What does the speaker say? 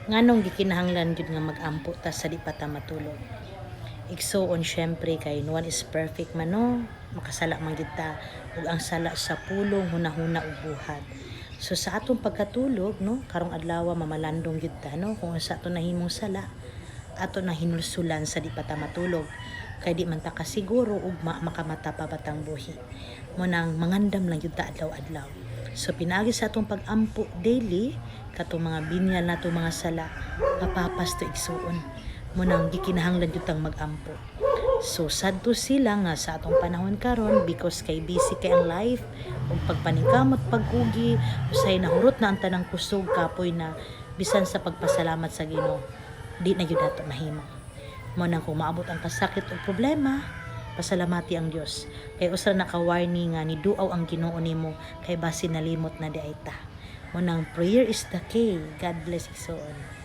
Nganong gikinahanglan gyud nga mag-ampo ta sa di pa ta matulog? Igsuon, syempre kay no one is perfect man, no, makasala man gyud ta, ug ang sala sa pulong, hunahuna ug buhat. So sa atong pagkatulog, no, karong adlaw mamalandong gyud ta, no, kung unsa ato nahimong sala, ato na hinulsulan sa di pa ta matulog, kay di man ta kasiguro ugma makamata pa batang buhi. Mao nang mangandam lang gyud ta adlaw-adlaw. So pinaagi sa atong pag-ampo daily, katong mga binyal nato, mga sala, mapapas to, igsuon. Mao nang gikinahanglan gyud tang mag-ampo. So sad to sila nga sa atong panahon karon, because kay busy kay ang life ug pagpaningkamot, pagkugi, usahay nahurot na ang tanang kusog, kapoy na, bisan sa pagpasalamat sa Ginoo di na gyud nato mahimo. Mao nang kung maabot ang kasakit o problema, pasalamati ang Dios kay usa na ka warning nga niduaw ang Ginoo nimo, kay basi nalimot na diay ta. Mao nang prayer is the key. God bless, igsuon.